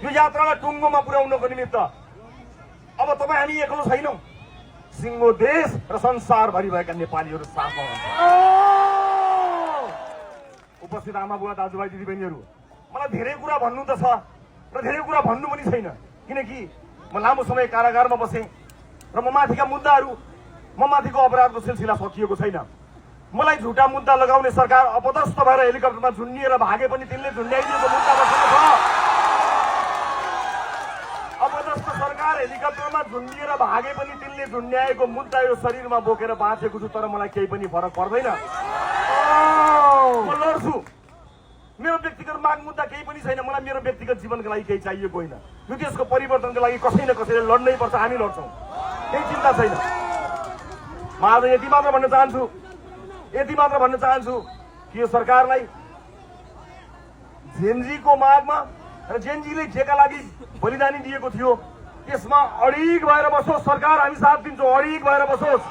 यो यात्रालाई टुङ्गोमा पुर्याउनको निमित्त अब तपाईँ हामी एक्लो छैनौँ, सिङ्गो देश र संसारभरि भएका नेपालीहरू साथमा उपस्थित आमा बुवा दाजुभाइ दिदीबहिनीहरू, मलाई धेरै कुरा भन्नु त छ र धेरै कुरा भन्नु पनि छैन, किनकि म लामो समय कारागारमा बसेँ र म माथिका मुद्दाहरू, म माथिको अपराधको सिलसिला सकिएको छैन। मलाई झुटा मुद्दा लगाउने सरकार अपदस्थ भएर हेलिकप्टरमा झुन्डिएर भागे पनि तिनले झुन्ड्याइदिएको मुद्दा बसेको छ। अपदस्थ सरकार हेलिकप्टरमा झुन्डिएर भागे पनि तिनले झुन्ड्याएको मुद्दा यो शरीरमा बोकेर बाँचेको छु, तर मलाई केही पनि फरक पर्दैन। म लड्छु, मेरो व्यक्तिगत माग मुद्दा केही पनि छैन, मलाई मेरो व्यक्तिगत जीवनको लागि केही चाहिएको होइन। यो देशको परिवर्तनको लागि कसै न कसैले लड्नै पर्छ, हामी लड्छौँ, केही चिन्ता छैन। म आज यति मात्र भन्न चाहन्छु कि यो सरकारलाई जेनजीको मागमा र जेनजीले जेका लागि बलिदानी दिएको थियो त्यसमा अडिग भएर बसोस् सरकार, हामी साथ दिन्छौँ, अडिग भएर बसोस्।